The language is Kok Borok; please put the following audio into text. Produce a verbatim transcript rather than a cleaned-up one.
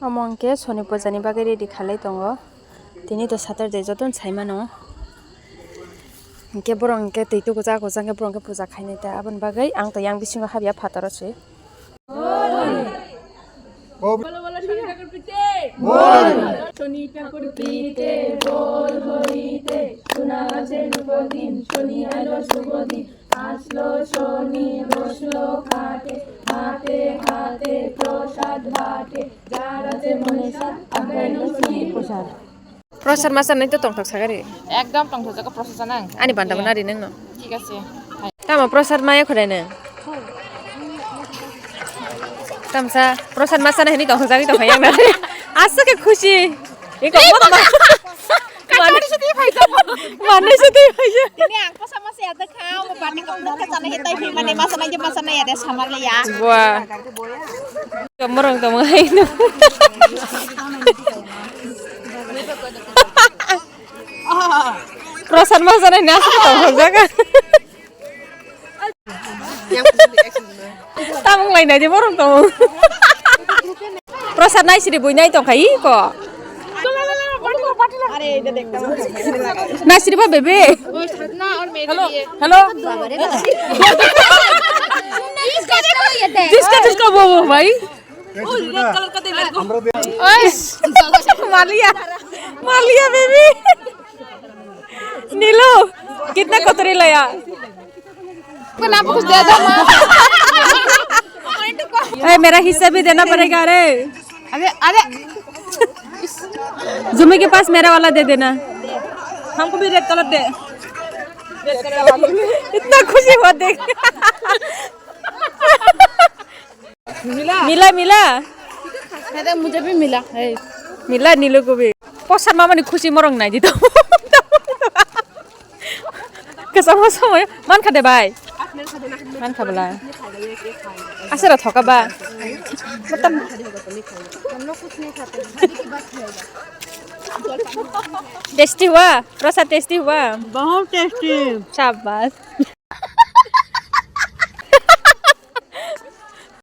Omo hwnkhe Soni puja ni bagwi ready khalai tongo. Tini to Saturday, jotono sai mano. Hwnkhe borok hwnkhe twi tukuja kuja hwnkhe borok hwnkhe puja khainai ta. Aboni bagwi ang to yang bisingo habya phataro se. Bolo bolo Shoni Thakur Pite. Shoni Thakur Pite, bol hori te, shuna gache rubo din, shoni elo shubo din. Aslo shoni boslo khate, hate hate prosad bate, jar ache mone sat, agai no shoni prosad. Prosad masa nai to tongthok sagari. Ekdom tongthok jaga prosad sana ang. Ani banda bana ri nang no. Thik ache. Tamo prosad maya khore ne. Tamsa prosad masa nai ni tongthok jagwi tongthok yang na. Aswk khe khushi. Iko mo ma. Kachari sidi phaijak. Manwi sidi phaijak. Tini ang kosa masa ya dekha, mo bani kok dekha chana hitai phi mane masa nai masa nai ya de samar le ya. Bua. Kamorong tamo hai no. Prosad masa nai na sa tamo jaga. Tamung lai nai de borok tamo. Prosad nai siri bui nai tong khai ko. Nai siri ba bebe. Hello, hello. Jiska jiska bo bo bhai. Oi, maliya, maliya baby. Nilu, kitna kotri laya? Bana kuch de do ma. Hey, mera hissa bhi dena padega re. Are, are. Zumi ke paas mera wala de dena. Humko bhi red color de. Itna khushi hua dekh. मिला मिला. अरे मुझे भी मिला है. Mila nilu ko bhi. Prosad mama ni khushi morong nai di to. Kesama sama man khade bhai. Man khabla. Asera thoka ba. Matam. Tasty hua? Prosad tasty hua? बहुत tasty. Shabash.